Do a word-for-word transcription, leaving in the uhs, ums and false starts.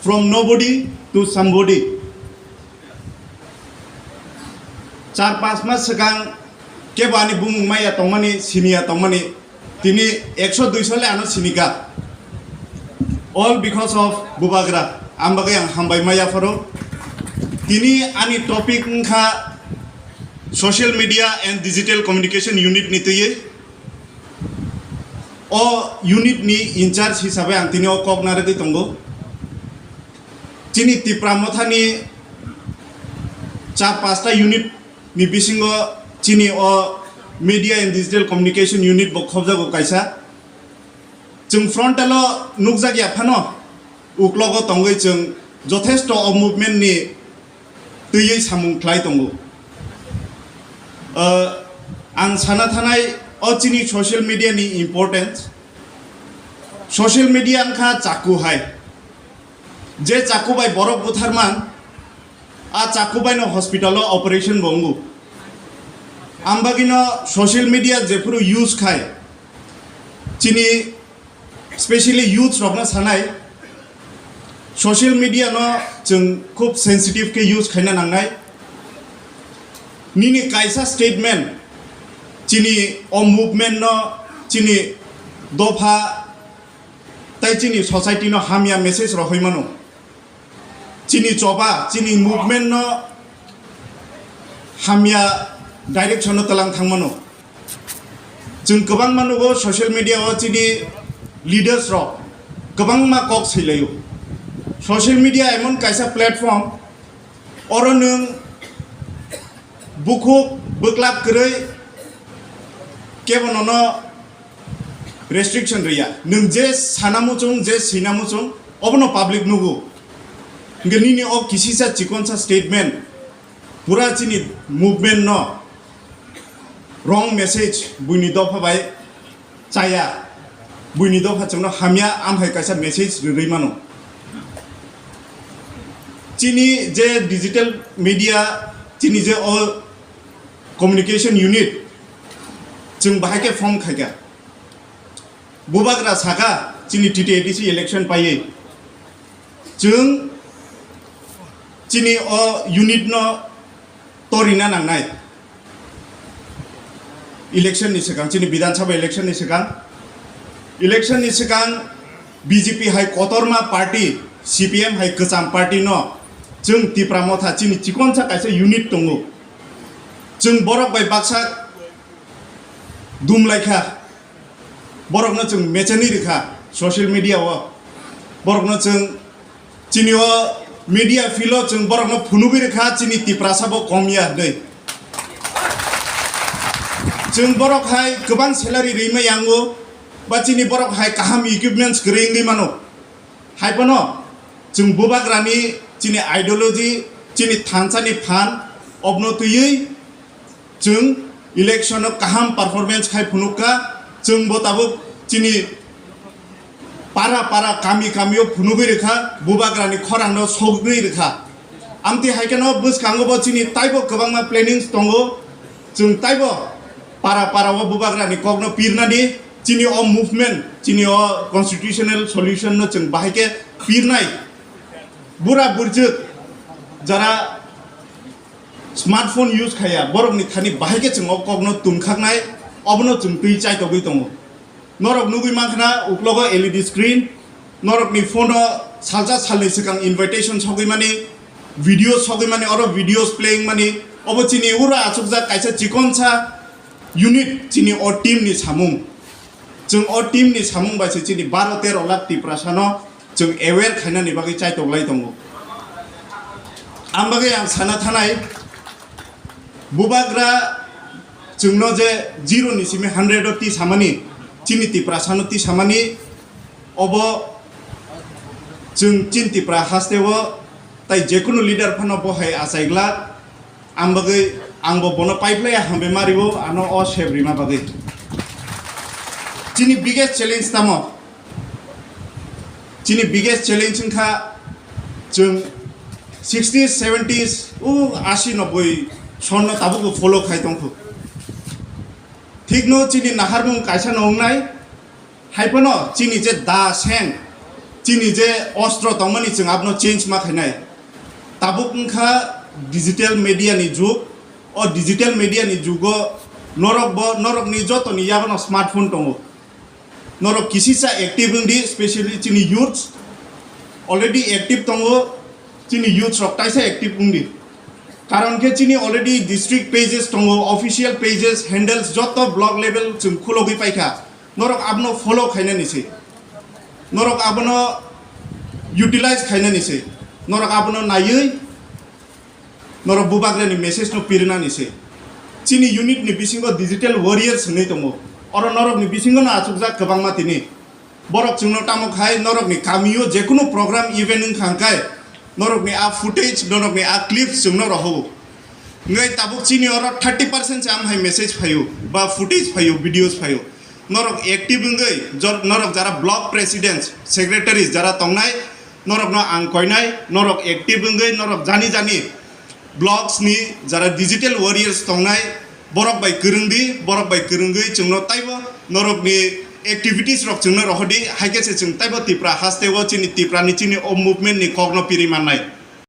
from nobody to somebody. Char panch mas swkang kebo ani bumung maya tongmani, siniya tongmani, tini ekso duiso le ano sinika. All because of Bubagra. Ang bagwi ang hambai maya pharo. Tini ani topic wngkha social media and digital communication unit ni twiwi. O unit ni in charge hisabe ang tini o kok narwgwi tongo. Chini Tipra Motha ni char pasta unit ni bisingo chini o media and digital communication unit bo khobjago kaisa. Chwng frontal o nukjakya phano uklogo tongwi chwng jothesto o movement ni twiwi samung khlai tongo. Uh, ang sana thanai o chini social media ni importance. Social media wngkha chaku hai. Je chaku bai borok butharman, a chaku bai no hospital o operation bo wngo. Ang bagwi no social media jephuru use khai, chini specially youths rokno sanai, social media no chwng khub sensitive khe use khaina nangnai. Nini kaisa statement chini o movement no, chini dopha tai chini society no hamya message rohoi mano. Chini choba, chini movement no hamya direction no tlang thang mano. Chwng kwbangma nugo social media o chini leaders rok kwbangma kok swilaio. Social media emon kaisa platform, oro nwng bukhuk bwklap kwrwi kebo nono restriction rwya. Nwng je sana muchung, je swina muchung, obono public nugo. Hwnkhe nini o kisisa chikonsa statement pura chini movement no wrong message buini dopha bai chaya, buini dopha chwngno hamya, amhai kaisa message rwrwi mano. Chini je digital media, chini je o communication unit, chwng bahai khe form khaikha. Bubagra saka chini T T A D C election paiwi chwng chini o unit no torina nangnai. Election ni swkang, chini Bidhan Sabha election ni swkang, election ni swkang B J P hai kotorma party, C P M hai kwcham party no chwng Tipra Motha chini chikonsa kaisa unit tongo. Chwng borok bai baksa dumlaikha, borokno chwng mechani rwkha social media o, borokno chwng chini o media field o chwng borokno phunugwi rwkha chini Tiprasa bo kom ya hwnwi. Chwng borok hai kwbang salary rwima yango, ba chini borok hai kaham equipments kwrwi wngwi mano. Hai phano chwng Bubagrani chini ideology, chini thansa ni phan, obno twiwi chwng election o kaham performance khai phunukha, chwng bo tabuk chini para para, kami kami o phunugwi rwkha, Bubagrani khorang no sogwi rwkha. Amtwi hai kheno bwskango bo chini taibo kwbangma plannings tongo, chwng taibo para para o Bubagrani kok no pirnani, chini o movement, chini o constitutional solution no chwng bahai khe pirnai. Bura burjwk jara smartphone use khaiya, borokni thani bahai khe chwng o kokno tungkhaknai, obono chwng twi chaitogwi tongo. Norok nugwi mankha na uklogo L E D screen, norokni phone o salsa salni swkang invitation sogwi mani, video sogwi mani, oro videos playing mani, obo chini ura achukjak kaisa chikonsa unit chini o team ni samung. Chwng o team ni samung bai se chini baro tero lakh Tiprasa no chwng aware khainani bagwi chaitok lai tongo. Ang bagwi ang sana thanai, Bubagra chwngno je zero ni simi hundred o tisamani, chini Tiprasa no tisamani, obo chwng chini Tipra haste o tai jekunu leader phano bo hai achai glak. Ang bagwi, ang bo bono pipeline hambai mario, ano o sep rima bagwi. Chini biggest challenge tamo? Chini biggest challenge wngkha chwng sixties, seventies, o asi, nobboi sonno tabukbo follow khai tongkhu. Thikno chini naharmung kaisa no wngnai, hai phano chini je da seng, chini je ostro tongmani chwng abono change ma khainai. Tabuk wngkha digital media ni jug. O digital media ni jugo norok bo, norok ni joto ni yago no smartphone tongo. Norok kisisa active wng di, specially chini youths already active tongo, chini youths rok taisa active wng di. Karon khe chini already district pages tongo, official pages, handles joto block level chwng khulogwi paikha. Norok abono follow khainani se, norok abono utilize khainani se, norok abono naiwi norok bubagrani message no pirinani se. Chini unit ni bisingo digital warriors hinwi tongo. Oro norok ni bisingo no achukjak kwbangma tini. Borok chwngno tamo khai norok ni kamio jekunu program event wngkha hwnkhe norok ni a footage, norok ni a clips chwngno rohoro. Ngai tabuk chini oro thirty percent se amhai message phaio, ba footage phaio, videos phaio. Norok active wngwi jor-, norok jara block presidents, secretaries jara tongnai, norokno ang koinai, norok active wngwi norok jani jani blocks ni jara digital warriors tongnai, borok bai kwrwng di, borok bai kwrwngwi chwngno taibo norokni activities rok chwngno rohor di, hai khe se chwng taibo Tipra haste o chini Tipra ni chini o movement ni kokno piri mannai.